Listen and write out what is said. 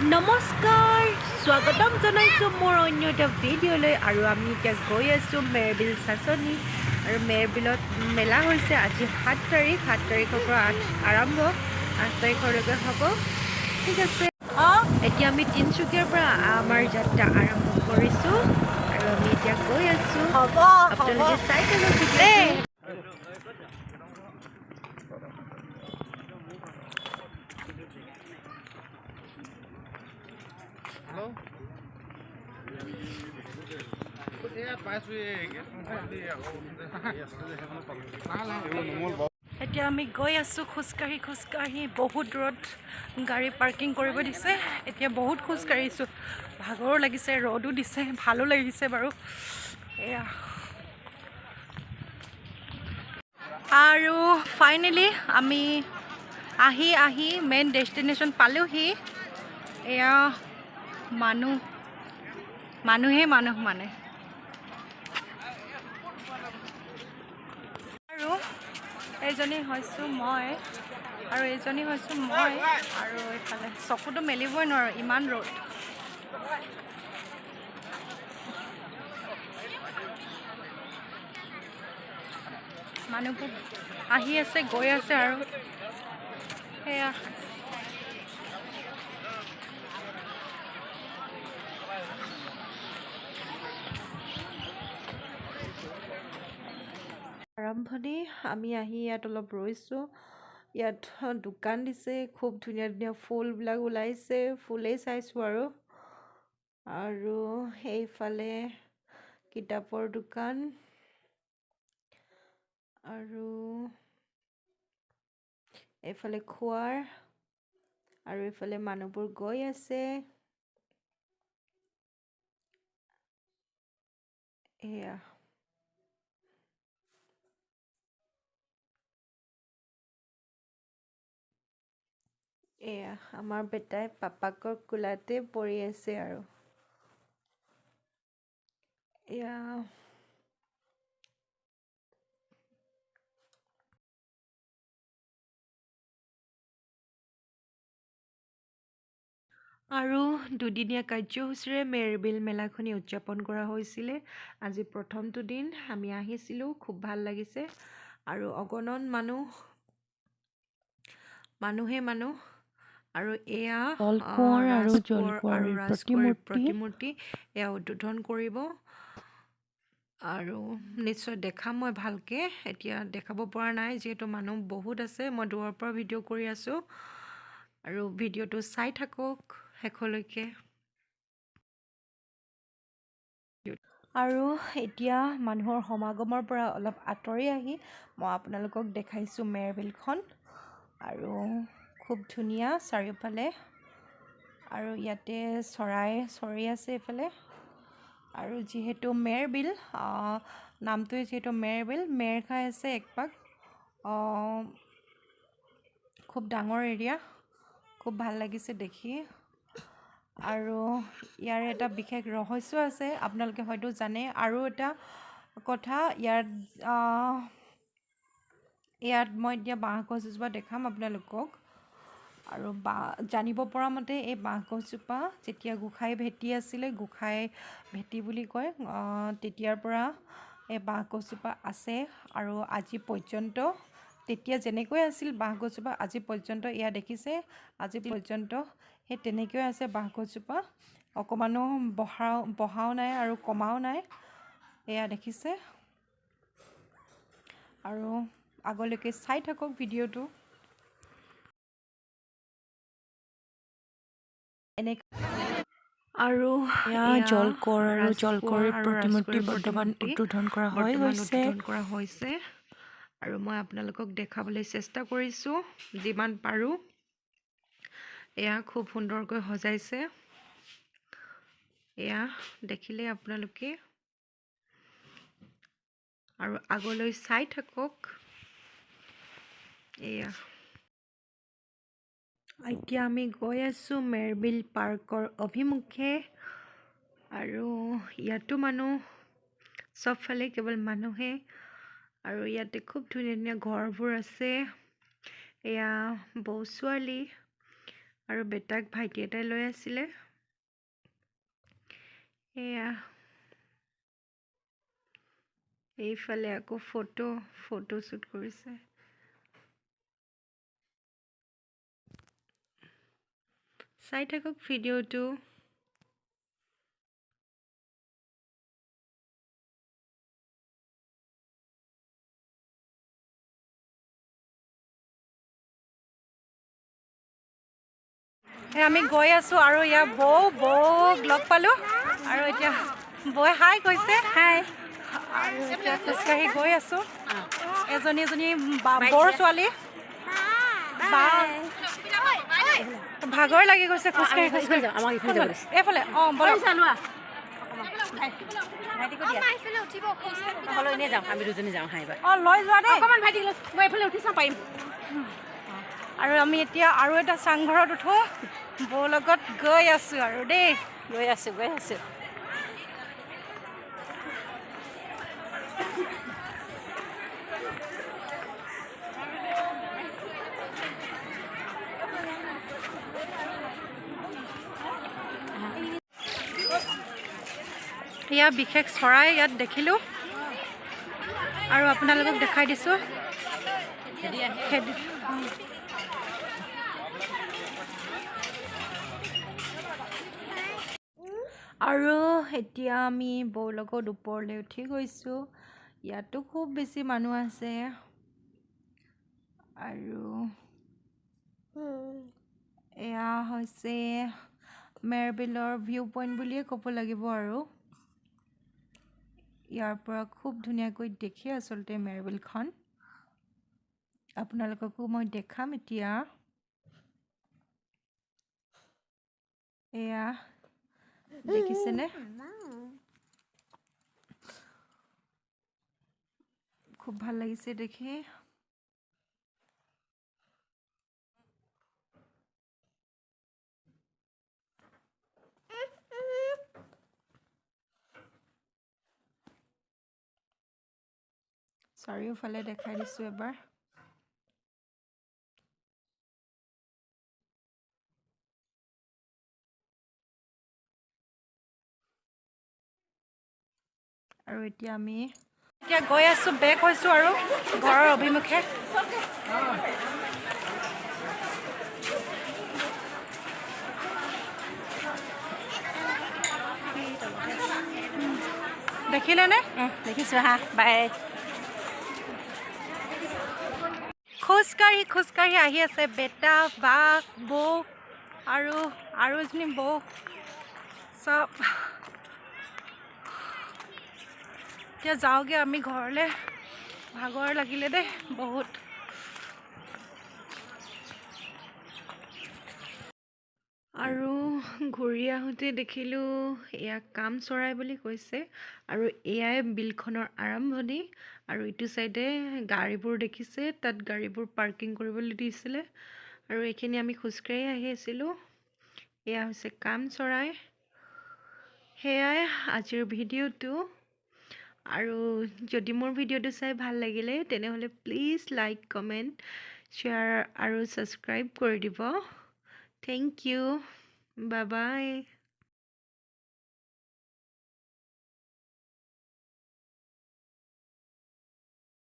নমস্কাৰ, স্বাগতম জনাইছোঁ মোৰ অন্য এটা ভিডিঅ'লৈ। আৰু আমি এতিয়া গৈ আছোঁ মেৰবিল চাচনি। আৰু মেৰবিলত মেলা হৈছে আজি 7 তাৰিখ। 7 তাৰিখৰ পৰা আৰম্ভ, 8 তাৰিখলৈকে হ'ব। ঠিক আছে, এতিয়া আমি তিনিচুকীয়াৰ পৰা আমাৰ যাত্ৰা আৰম্ভ কৰিছোঁ আৰু আমি এতিয়া গৈ আছোঁ। হ'ব। আপোনালোকে চাই থাকক ভিডিঅ'টো। হেল্ল', এয়া পাইছোঁ। এই গেটখন খুলি আকৌ লাহে লাহে। এতিয়া আমি গৈ আছোঁ খোজকাঢ়ি খোজকাঢ়ি। বহুত দূৰত গাড়ী পাৰ্কিং কৰিব দিছে। এতিয়া বহুত খোজকাঢ়িছোঁ, ভাগৰো লাগিছে, ৰ'দো দিছে, ভালো লাগিছে বাৰু। এয়া আৰু ফাইনেলি আমি আহি আহি মেইন ডেষ্টিনেশ্যন পালোহি। এয়া মানুহ, মানুহেই মানুহ মানে। আৰু এইজনী হৈছোঁ মই আৰু এইজনী হৈছোঁ মই। আৰু এইফালে চকুটো মেলিবই নোৱাৰোঁ, ইমান ৰ'দ। মানুহবোৰ আহি আছে, গৈ আছে। আৰু সেয়া আৰম্ভণি। আমি আহি ইয়াত অলপ ৰৈছোঁ। ইয়াত দোকান দিছে, খুব ধুনীয়া ধুনীয়া ফুলবিলাক ওলাইছে, ফুলেই চাইছোঁ। আৰু আৰু সেইফালে কিতাপৰ দোকান আৰু এইফালে খোৱাৰ আৰু এইফালে মানুহবোৰ গৈ আছে। এয়া এয়া আমাৰ বেটাই পাপাকৰ কোলাতে পৰি আছে। আৰু এয়া আৰু দুদিনীয়া কাৰ্যসূচীৰে মেৰবিল মেলাখনি উদযাপন কৰা হৈছিলে। আজি প্ৰথমটো দিন আমি আহিছিলোঁ, খুব ভাল লাগিছে। আৰু অগণন মানুহ, মানুহে মানুহ। আৰু এয়া জলকোঁৱৰ আৰু ৰাজকোঁৱৰ আৰু জলকুঁৱৰীৰ ৰাজকুঁৱৰীৰ প্ৰতিমূৰ্তি। প্ৰতিমূৰ্তি এয়া উদ্বোধন কৰিব। আৰু নিশ্চয় দেখাম মই ভালকৈ, এতিয়া দেখাব পৰা নাই যিহেতু মানুহ বহুত আছে। মই দূৰৰ পৰা ভিডিঅ' কৰি আছোঁ আৰু ভিডিঅ'টো চাই থাকক শেষলৈকে। আৰু এতিয়া মানুহৰ সমাগমৰ পৰা অলপ আঁতৰি আহি মই আপোনালোকক দেখাইছোঁ মেৰবিলখন। আৰু খুব ধুনীয়া চাৰিওফালে। আৰু ইয়াতে চৰাই চৰি আছে এইফালে। আৰু যিহেতু মেৰবিল, নামটোৱে যিহেতু মেৰবিল, মেৰ খাই আছে এক পাক। খুব ডাঙৰ এৰিয়া, খুব ভাল লাগিছে দেখি। আৰু ইয়াৰ এটা বিশেষ ৰহস্য আছে, আপোনালোকে হয়তো জানে। আৰু এটা কথা, ইয়াত ইয়াত মই এতিয়া বাঁহ গছ এজোপা দেখাম আপোনালোকক। আৰু বা জানিব পৰা মতে এই বাঁহ গছজোপা যেতিয়া গোঁসাই ভেটি আছিলে, গোঁসাই ভেটি বুলি কয়, তেতিয়াৰ পৰা এই বাঁহ গছজোপা আছে। আৰু আজি পৰ্যন্ত তেতিয়া যেনেকৈ আছিল বাঁহ গছজোপা, আজি পৰ্যন্ত এয়া দেখিছে, আজি পৰ্যন্ত সেই তেনেকৈ আছে বাঁহ গছজোপা। অকণমানো বঢ়াও নাই আৰু কমাও নাই। এয়া দেখিছে। আৰু আগলৈকে চাই থাকক ভিডিঅ'টো। এনে আৰু এয়া এয়া জলকোঁৱৰ আৰু ৰাজকোঁৱৰ জলকুঁৱৰীৰ আৰু প্ৰতিমূৰ্তি ৰাজকুঁৱৰীৰ বৰ্তমান প্ৰতিমূৰ্তি উদ্বোধন কৰা হৈ বৰ্তমান গৈছে। উদ্বোধন কৰা হৈছে। আৰু মই আপোনালোকক দেখাবলৈ চেষ্টা কৰিছোঁ যিমান পাৰোঁ। এয়া খুব সুন্দৰকৈ সজাইছে, এয়া দেখিলে আপোনালোকে। আৰু আগলৈ চাই থাকক। এয়া এতিয়া আমি গৈ আছোঁ মেৰবিল পাৰ্কৰ অভিমুখে। আৰু ইয়াতো মানুহ, চবফালে কেৱল মানুহে। আৰু ইয়াতে খুব ধুনীয়া ধুনীয়া ঘৰবোৰ আছে। এয়া বৌ ছোৱালী আৰু বেটাক ভাইটি এটাই লৈ আছিলে। এয়া এইফালে আকৌ ফটো ফটো শ্বুট কৰিছে। চাই থাকক ভিডিঅ'টো। আমি গৈ আছোঁ আৰু ইয়াৰ বৌক লগ পালোঁ আৰু এতিয়া বৌয়ে হাই কৈছে, হাই। আৰু এতিয়া খোজকাঢ়ি গৈ আছোঁ। এজনী এজনী বৰ ছোৱালী, বা ভাগৰ লাগি গৈছে খোজকাঢ়ি খোজকাঢ়ি। এইফালে অঁ ব'লক। অঁ লৈ যোৱা দেই। আৰু আমি এতিয়া আৰু এটা চাংঘৰত উঠোঁ, বৌৰ লগত গৈ আছোঁ আৰু দেই, গৈ আছোঁ গৈ আছোঁ। এয়া বিশেষ চৰাই ইয়াত দেখিলোঁ আৰু আপোনালোকক দেখাই দিছোঁ। আৰু এতিয়া আমি বৌৰ লগত ওপৰলৈ উঠি গৈছোঁ। ইয়াতো খুব বেছি মানুহ আছে। আৰু এয়া হৈছে মেৰবিলৰ ভিউ পইণ্ট বুলিয়ে ক'ব লাগিব। আৰু ইয়াৰ পৰা খুব ধুনীয়াকৈ দেখি আচলতে মেৰবিলখন। আপোনালোককো মই দেখাম এতিয়া। এয়া দেখিছেনে? খুব ভাল লাগিছে দেখি। চাৰিওফালে দেখাই দিছোঁ এবাৰ। আৰু এতিয়া আমি এতিয়া গৈ আছোঁ, বেক হৈছোঁ আৰু ঘৰৰ অভিমুখে। দেখিলেনে? দেখিছোঁ। হা, বাই। খোজকাঢ়ি খোজকাঢ়ি আহি আছে বেটা, বা, বৌ আৰু আৰু এজনী বৌ চব। এতিয়া যাওঁগৈ আমি ঘৰলৈ, ভাগৰ লাগিলে দেই বহুত। আৰু ঘূৰি আহোঁতে দেখিলোঁ এয়া কাম চৰাই বুলি কৈছে। আৰু এয়াই বিলখনৰ আৰম্ভণি। আৰু ইটো চাইডে গাড়ীবোৰ দেখিছে, তাত গাড়ীবোৰ পাৰ্কিং কৰিবলৈ দিছিলে। আৰু এইখিনি আমি খোজকাঢ়ি আহি আছিলোঁ। এয়া হৈছে কাম চৰাই। সেয়াই আজিৰ ভিডিঅ'টো। আৰু যদি মোৰ ভিডিঅ'টো চাই ভাল লাগিলে তেনেহ'লে প্লিজ লাইক, কমেণ্ট, শ্বেয়াৰ আৰু ছাবস্ক্ৰাইব কৰি দিব। Thank you, bye bye.